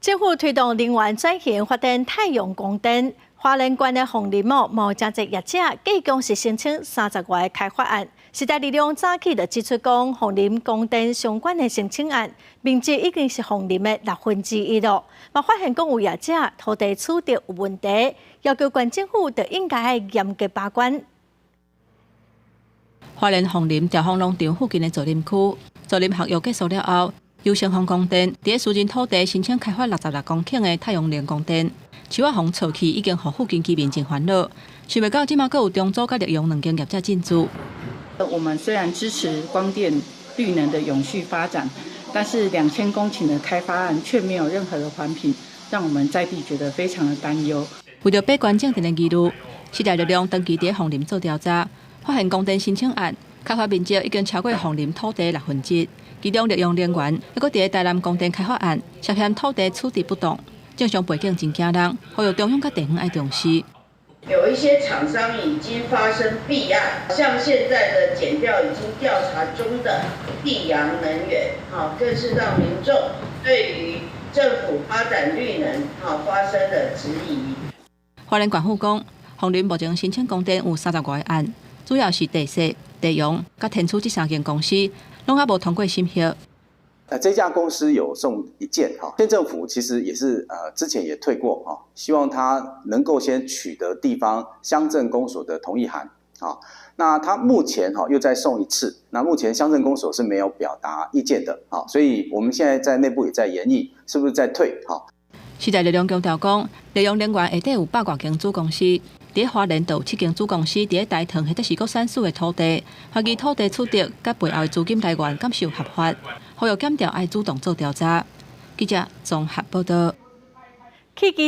政府推動能源轉型，發展太陽光電。花蓮縣的鳳林哦，嘛有誠濟業者計共是申請30外个開發案。時代力量早起就指出講，鳳林光電相關的申請案，面積已經是鳳林的1/6咯。嘛發現講有業者土地取得有問題，要求縣政府就應該嚴格把關。花蓮鳳林兆豐農場附近的造林區，造林合約結束了後，由盛豐光電佇私人土地申請開發66公頃的太陽能光電，樹仔予鋤去已經予附近居民真煩惱。想袂到這馬閣有中組佮綠陽兩間業者進駐。我們雖然支持光電綠能的永續發展，但是2000公頃的開發案卻沒有任何的環評，讓我們在地覺得非常的擔憂。為著把關整電的疑慮，時代力量長期佇鳳林做調查，發現光電申請案開發面積已經超過鳳林土地1/6。其中綠陽能源，猶閣佇台南光電開發案涉嫌土地處置不當，政商背景真驚人，呼籲中央佮地方愛重視。有一些廠商已經發生弊案，像現在的檢調已經調查中的帝陽能源，哈，更是讓民眾對於政府發展綠能，哈，發生了質疑。花蓮縣府講，鳳林目前申請光電有30外個案，主要是地勢、地陽佮天儲這三間公司，攏猶無通過審核。這家公司有送一件哈，縣政府其實也是之前也退過哈，希望他能夠先取得地方鄉鎮公所的同意函啊。那他目前哈又再送一次，那目前鄉鎮公所是沒有表達意見的啊，所以我們現在在內部也在研議，是不是再退哈。時代力量強調講，綠陽能源下底有百外間子公司，佇花蓮就有七間子公司佇大塘或者是閣山區的土地，懷疑土地取得佮背後的資金來源敢是有合法，呼籲檢調愛主動做調查。記者綜合報道。去